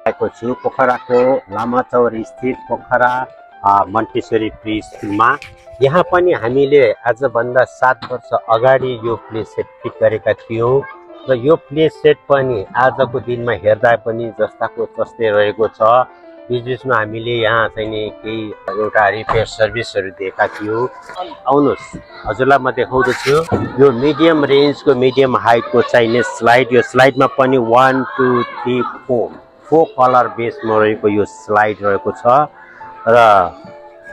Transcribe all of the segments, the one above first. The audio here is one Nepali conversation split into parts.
आएको छु पोखराको लामाचौर स्थित पोखरा मन्टेसरी प्री स्कुलमा। यहाँ पनि हामीले आजभन्दा 7 वर्ष अगाडि यो प्ले सेट फिट गरेका थियौँ र यो प्ले सेट पनि आजको दिनमा हेर्दा पनि जस्ताको तस्तै रहेको छ। बिचबिचमा हामीले यहाँ चाहिँ नि केही एउटा रिपेयर सर्भिसहरू दिएका थियौँ। आउनुहोस् हजुरलाई म देखाउँदैछु यो मिडियम रेन्जको मिडियम हाइटको चाहिने स्लाइड। यो स्लाइडमा पनि 1 2 3 4 कलर बेसमा रहेको यो स्लाइड रहेको छ र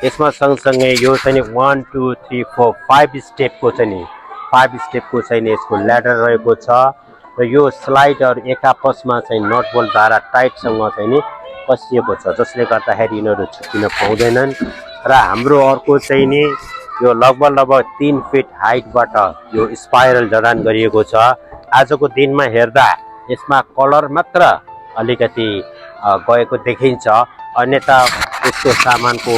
यसमा सँगसँगै यो चाहिँ 1 2 3 4 5 स्टेपको चाहिँ 5 स्टेपको चाहिँ यसको ल्याडर रहेको छ र यो स्लाइडर एक आपसमा चाहिँ नट बोल्टद्वारा टाइटसँग चाहिँ नि कसिएको छ, जसले गर्दाखेरि यिनीहरू छुट्टिन पाउँदैनन्। र हाम्रो अर्को चाहिँ नि यो लगभग 3 फिट हाइटबाट यो स्पाइरल जडान गरिएको छ। आजको दिनमा हेर्दा यसमा कलर मात्र अलिकति गएको देखिन्छ, अन्यथा यसको सामानको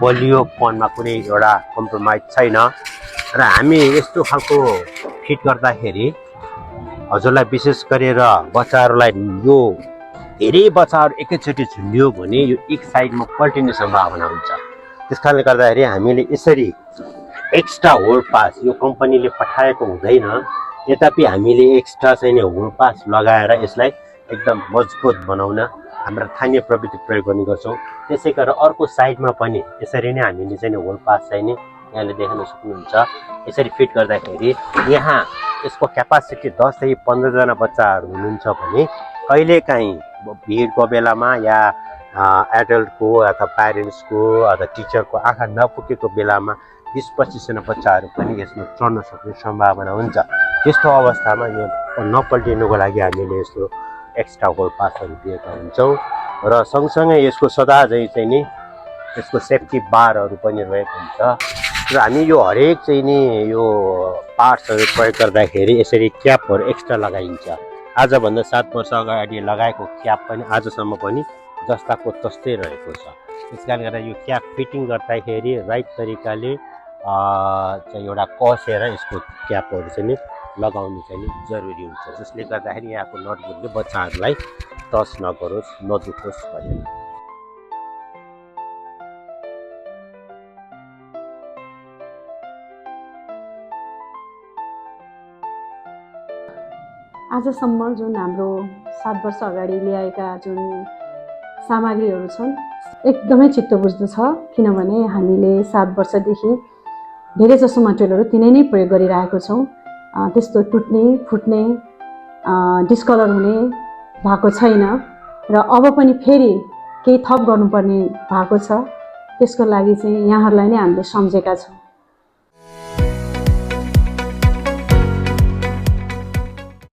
बलियोपनमा कुनै एउटा कम्प्रोमाइज छैन। र हामी यस्तो खालको फिट गर्दाखेरि हजुरलाई विशेष गरेर बच्चाहरूलाई यो धेरै बच्चाहरू एकैचोटि झुन्डियो भने यो एक साइडमा पल्टिने सम्भावना हुन्छ। त्यसकारणले गर्दाखेरि हामीले यसरी एक्स्ट्रा होल पास यो कम्पनीले पठाएको हुँदैन, यद्यपि हामीले एक्स्ट्रा चाहिँ होल पास लगाएर यसलाई एकदम मजबुत बनाउन हाम्रो स्थानीय प्रविधि प्रयोग गर्ने गर्छौँ। त्यसै गरेर अर्को साइडमा पनि यसरी नै हामीले चाहिँ होल पास चाहिँ यहाँले देख्न सक्नुहुन्छ। यसरी फिट गर्दाखेरि यहाँ यसको क्यापासिटी 10 देखि 15 जना बच्चाहरू हुनुहुन्छ भने कहिलेकाहीँ भिडको बेलामा या एडल्टको अथवा प्यारेन्ट्सको अथवा टिचरको आँखा नपुगेको बेलामा 20-25 जना बच्चाहरू पनि यसमा चढ्न सक्ने सम्भावना हुन्छ। त्यस्तो अवस्थामा यो नपल्टिनुको लागि हामीले यस्तो एक्स्ट्रा होल पासहरू दिएका हुन्छौँ र सँगसँगै यसको सदा चाहिँ नि यसको सेफ्टी बारहरू पनि रहेको हुन्छ। र हामी यो हरेक चाहिँ नि यो पार्ट्सहरू प्रयोग गर्दाखेरि यसरी क्यापहरू एक्स्ट्रा लगाइन्छ। आजभन्दा 7 वर्ष अगाडि लगाएको क्याप पनि आजसम्म पनि जस्ताको तस्तै रहेको छ। त्यसकारणले गर्दा यो क्याप फिटिङ गर्दाखेरि राइट तरिकाले चाहिँ एउटा कसेर यसको क्यापहरू चाहिँ नि लगाउनु चाहिँ नि जरुरी हुन्छ, जसले गर्दाखेरि यहाँको नटबुलले बच्चाहरूलाई टच नगरोस्, नदुखोस् भनेर। आजसम्म जुन हाम्रो 7 वर्ष अगाडि ल्याएका जुन सामग्रीहरू छन् एकदमै चित्त बुझ्दो छ, किनभने हामीले 7 वर्षदेखि धेरै जसो मटेरियलहरू तिनै नै प्रयोग गरिरहेको छौँ। त्यस्तो टुट्ने फुट्ने डिस्कलर हुने भएको छैन र अब पनि फेरि केही थप गर्नुपर्ने भएको छ। त्यसको लागि चाहिँ यहाँहरूलाई नै हामीले सम्झेका छौँ।